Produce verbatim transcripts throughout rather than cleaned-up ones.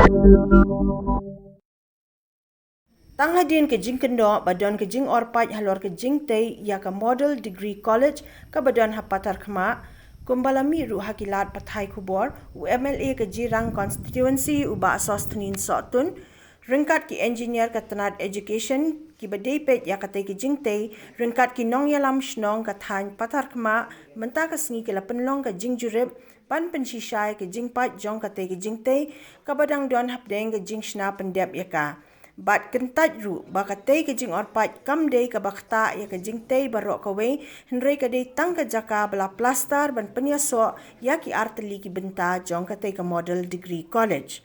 Tang hadien ka jingkynnoh ba don ka jingorpait halor ka jingtei ïa ka Model Degree College kaba don ha Patharkhmah, kumba la mih ruh ha ki lad pathai khubor, u M L A ka Jirang Constituency u Bah Sosthenes Sohtun, ryngkat ki engineer ka tnad education kiba dei peit ïa katei ka jingtei, ryngkat ki nongïalam shnong ka thaiñ Patharkhmah, mynta ka sngi ki la pynlong ka jingjurip ban pynshisha ïa ka jingpait jong katei ka jingtei kaba dang don hapdeng ka jingshna pyndep ïa ka. Bad kyntait ruh ba katei ka jingorpait kam dei kaba ktah ïa ka jingtei baroh kawei, hynrei ka dei tang ka jaka ba la plastar ban pynïasoh ïa ki artylli ki bynta jong katei ka Model Degree College.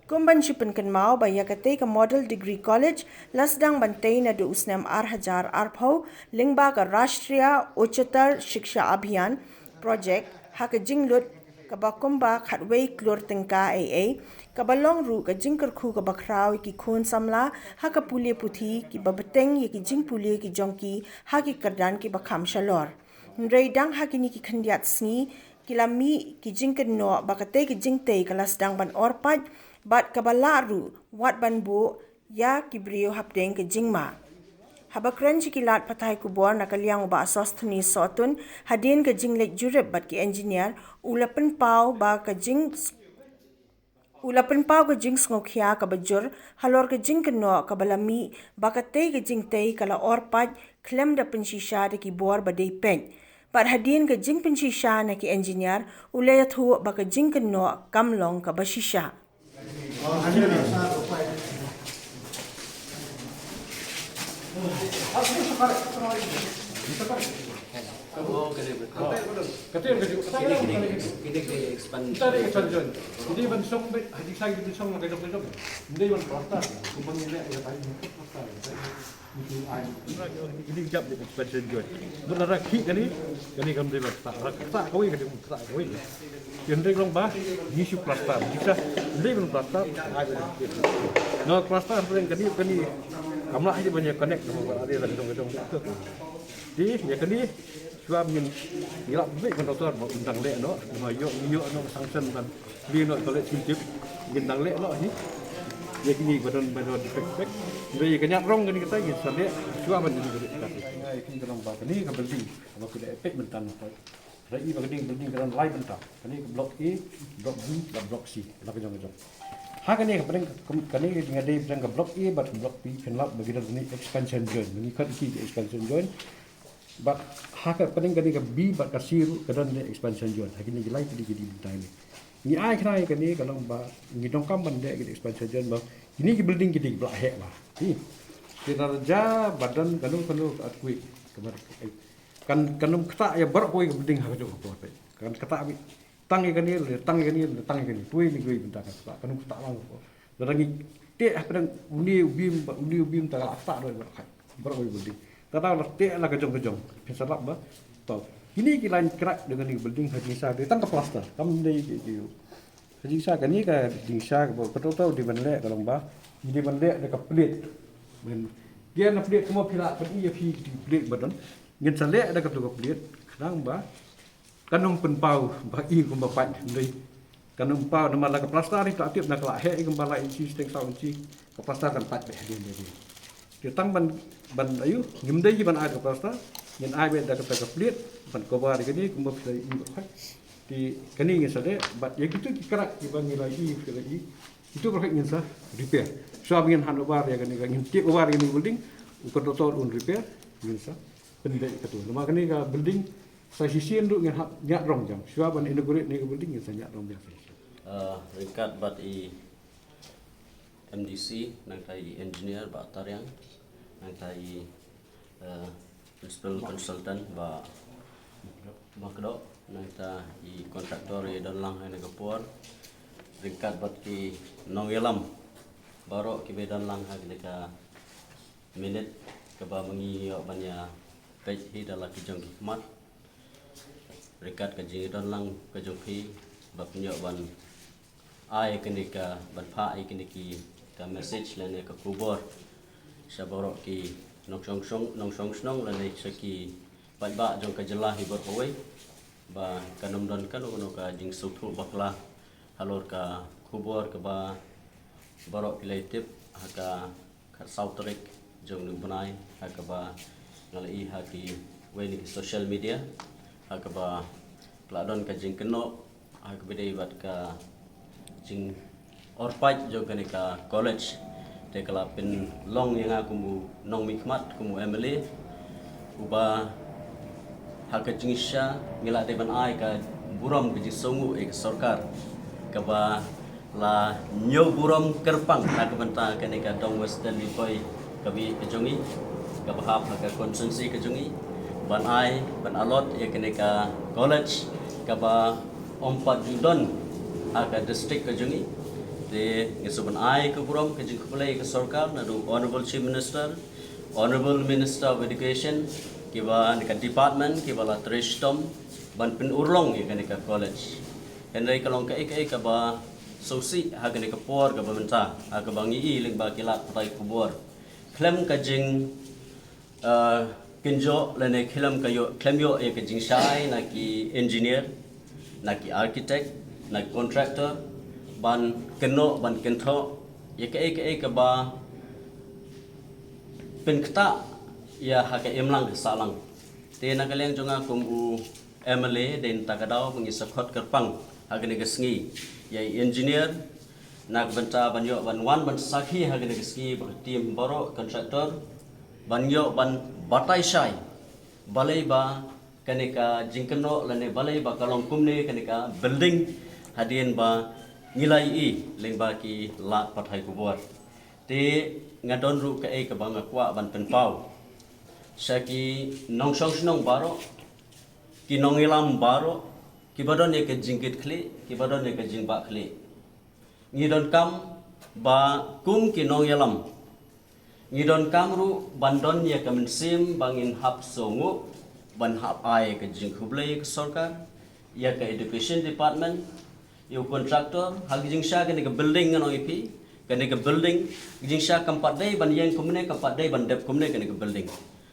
Kum ban shu pynkynmaw ba ïa katei ka Model Degree College la sdang ban tei naduh u snem ar hajar arphew lyngba ka Rashtriya Uchchatar Shiksha Abhiyan project ha ka jinglut kaba kumba khatwei klur tyngka A A, kaba long ruh ka jingkyrkhu kaba khraw ïa ki khun samla ha ka pule puthi, kiba bteng ïa ki jingpule ki jong ki ha ki kyrdan kiba kham shalor. Hynrei dang ha kine ki khyndiat sngi ki la mih ki jingkynnoh ba katei ka jingtei ka la sdang ban orpait bad kaba lah ruh wat ban buh ïa ki briew hapdeng ka jingma. Haba kren sha ki lad pathai khubor na ka liang u Bah Sosthenes Sohtun, hadien ka jingleit jurip bad ki engineer, u la pynpaw ba ka jing u la pynpaw ka jingsngewkhia kaba jur halor ka jingkynnoh kaba la mih ba katei ka jingtei ka la orpait khlem da pynshisha da ki bor ba dei peit. Bad hadien ka jingpynshisha na ki engineer, u la ïathuh ba ka jingkynnoh kam long kaba shisha. Kane, kane, kane, kane, kane expansion. Kane expansion. Hindi ban song, hindi sa, hindi ban song, hindi ban plaster. Kumang hindi, hindi ban plaster. Hindi jab di expansion join. Bun rak ki kane, kane kam di ban plaster. Rak kawai, kane rak kawai. Ïa ndai long ba ngi shu plaster. Jingsa ndai ban plaster, ai ba. No plaster, kane, kane kam lah hi ban ïa connect namar ba ada la jong jong. Di ïa kane shuwa ngin ïa bit ban doktor ba undang leh no, ma ïoh ïoh no sanction ban li no toilet sintip ngin dang leh no hi. Ïa kine ba don ba don defect. Ndai ïa ka ñiat rong kane kata ngin sa leh shuwa ban ïa kane kata. Ïa kane ka long ba kane ka building ba ka da effect mynta no. Rai ba ka ding building ka don lai bynta. Kane ka block A, block B, bad block C. La ka jong ka jong. Ha kane ka pdeng, kane ka ding ka dei pdeng ka block A bad ka block B phin lap ba ki don kane expansion joint. Ngi khot ki expansion joint. Bad ha ka pdeng kane ka B bad ka C ruh ka don kane expansion joint. Ha kine ki lai ki ding ki ding bynta ne. Ngi ai khnai kane ka long ba ngi donkam ban dei kine expansion joint ba kine ki building ki ding bla heh ba. Hi. Kita ja ba don kano kano ka earthquake. Ka mat. Kan, kan ym ktah ïa baroh kawei ka building ha kajuh ka por peit. Kan ktah beit. Tang ïa kane, le tang ïa kane, le tang ïa kane. Tuoi ne kiwei bynta kan ktah, kan ym ktah lang ka por. Lada ngi teh hapdeng une u beam, ba une u beam ta ka la ktah doi baroh kai. Baroh kawei building. Tata la teh la ka jong ka jong. Phin sa lap ba. Tau. Kine ki line crack dei kane ka building ha jingsa dei tang ka plaster. Kam dei ki, ki. Ka jingsa kane ka jingsa kaba ka to to dei ban leh ka long ba. Dei ban leh da ka plate. Ban. Ïa na plate kumba phi lah ban ïa phi ki plate ba don. Ngin sa leh da ka to ka plate. Khnang ba kan ym pynpaw ba i kumba pait hynrei. Kan ym paw namar la ka plaster ri ka tip na ka la heh i kumba lai inchi steng saw inchi. Ka plaster kan pait beh dei dei. Te tang ban, ban ayu, ngim dei ban ai da ka plaster, ngin ai beit da kata ka plate, ban cover ïa kane kumba phi la ïohi ba khot. Te kane ngin sa leh, bad ïa kito ki crack kiba ngi la ïohi, phi la ïohi. Kito baroh ngin sa repair. Shuwa ba ngin hand over ïa kane ka, ngin take over ïa kane ka building, u contractor un repair, ngin sa pyndep ïa kato. Namar kane ka building sa shisien ruh ngin hap ñiad rong jam. Shuwa ban inaugurate kane ka building ngin sa ñiad rong jam sa shisien. Ah, ryngkat bad i M D C, nangta i engineer Bah Tariang, nangta i, eh, principal consultant Bah Makdoh, nangta i contractor i don lang ha kane ka por, ryngkat bad ki nongïalam baroh kiba don lang ha kane ka minit kaba ma ngi ïoh ban ïa peit hi da la ki jong ki khmat. Ryngkat ka jingdon lang ka jong phi ba pynïoh ban ai kane ka, ban phah ai kane ki ka message lane ka khubor sha baroh ki nongshong shnong, nongshong shnong lane sha ki paidbah jong ka jylla hi baroh kawei ba kan ym don kano kano ka jingsngewthuh bakla halor ka khubor kaba Baroh ki la ïa tip ha ka khatsaw tarik jong u bnai, ha kaba nga la ïohi ha kiwei na ki social media, ha kaba ka la don ka jingkynnoh ha kaba ïadei bad ka jingorpait jong kane ka college. Te ka la pynlong ïa nga kum u nongmihkhmat, kum u M L A, uba ha ka jingshisha ngi la dei ban ai ka burom, ka jingsngewnguh ïa ka sorkar kaba la ñiew burom kyrpang na ka bynta kane ka dong West Tehnari Poi kaba ïeit ka jong ngi, kaba hap ha ka constituency ka jong ngi, ban ai, ban allot ïa kane ka college kaba ym pat ju don ha ka district ka jong ngi. Te ngi shu ban ai ka burom, ka jingkhublei ïa ka sorkar, naduh Honorable Chief Minister, Honorable Minister of Education, kiba na ka department kiba la trei shitom ban pynurlong ïa kane ka college. Hynrei ka long kaei kaei kaba sngewsih ha kane ka por kaba mynta, ha kaba ngi i lyngba ki lad pathai khubor, khlem ka jing, uh, kynjoh lane khlem ka ïoh, khlem ïoh ïa ka jingshai na ki engineer, na ki architect, na ki contractor, ban kynnoh, ban kynthoh ïa kaei kaei kaba pynktah ïa ha ka imlang ka sahlang. Te na ka liang jong nga kum u M L A, dei na kata ka daw ba ngi sa khot kyrpang ha kane ka sngi ïa i engineer, na ka bynta ban ïoh ban wan ban sakhi ha kane ka sngi bad ka team baroh, contractor, ban ïoh ban batai shai balei ba kane ka jingkynnoh lane balei ba ka long kumne kane ka building, hadien ba ngi la ïohi lyngba ki lad pathai khubor. Te nga don ruh kaei kaba nga kwah ban pynpaw sha ki nongshong shnong baroh, ki nongïalam baroh, kiba don ïa ka jingkitkhlieh, kiba don ïa ka jingbahkhlieh. Ngi donkam ba kum ki nongïalam, ngi donkam ruh ban don ïa ka mynsiem ba ngin hap sngewnguh, ban hap ai ka jingkhublei ïa ka sorkar, ïa ka education department, ïa u contractor, ha ka jingshisha kane ka building, ngan ong ïa phi, kane ka building, ka jingshisha kam pat dei ban ïeng kumne, kam pat dei ban dep kumne kane ka building.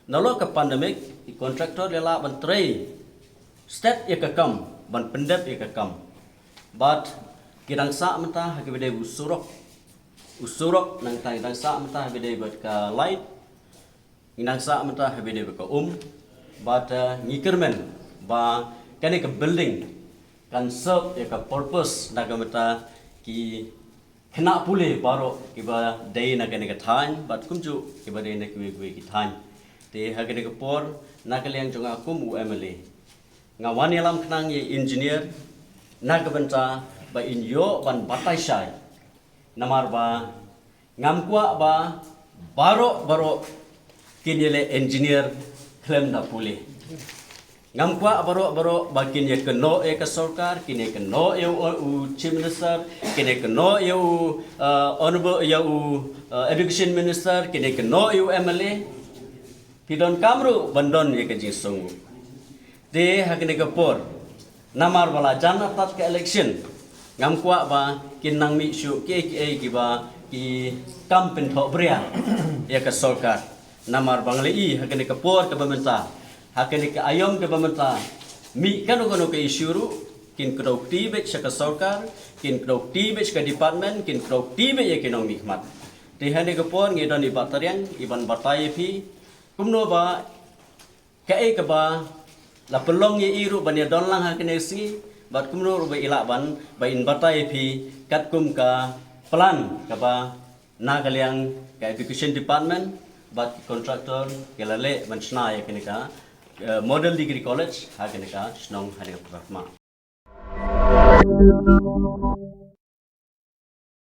Nalor ka pandemic, i contractor i la lah ban trei stet ïa ka kam, ban pyndep ïa ka kam. Bad ki dang sah mynta ha kaba ïadei bad u surok. U surok, nangta ki dang sah mynta ha kaba ïadei bad ka light. Ngi dang sah mynta ha kaba ïadei bad ka um. Bad, eh, ngi kyrmen ba kane ka building kan serve ïa ka purpose na ka bynta ki khynnah pule baroh kiba dei na kane ka thaiñ bad kumjuh kiba dei na kiwei kiwei ki thaiñ. Te ha kane ka por, na ka liang jong nga kum u M L A, nga wan ïalam khnang ïa i engineer na ka bynta ba in ïoh ban batai shai. Namar ba ngam kwah ba baroh baroh kin ïaleh engineer khlem da pule. Ngam kwah baroh baroh ba kin ïakynnoh ïa ka sorkar, kin ïakynnoh ïa u, u chief minister, kin ïakynnoh ïa u, uh, honorable, ïa u, uh, education minister, kin ïakynnoh ïa u M L A. Phi donkam ruh ban don ïa ka jingsngewnguh. Te ha kane ka por, namar ba la jan artat ka election, ngam kwah ba kin nang mih shuh kiei kiei kiba ki kam pynthohbria ïa ka sorkar. Namar ba nga la i ha kane ka por kaba mynta, ha kane ka aïom kaba mynta, mih kano kano ka issue ruh, kin kdew kti beit sha ka sorkar, kin kdew kti beit sha ka department, kin kdew kti beit ïa ki nongmihkhmat. Te ha kane ka por ngi don i Bah Tariang, i ban batai ïa phi kumno ba kaei kaba la pynlong ïa i ruh ban ïadon lang ha kane ka sngi, bad kumno ruh ba i lah ban, ba in batai ïa phi katkum ka plan kaba na ka liang ka education department bad ki contractor ki la leh ban shna ïa kane ka, eh, model degree college ha kane ka shnong, ha kane ka Patharkhmah.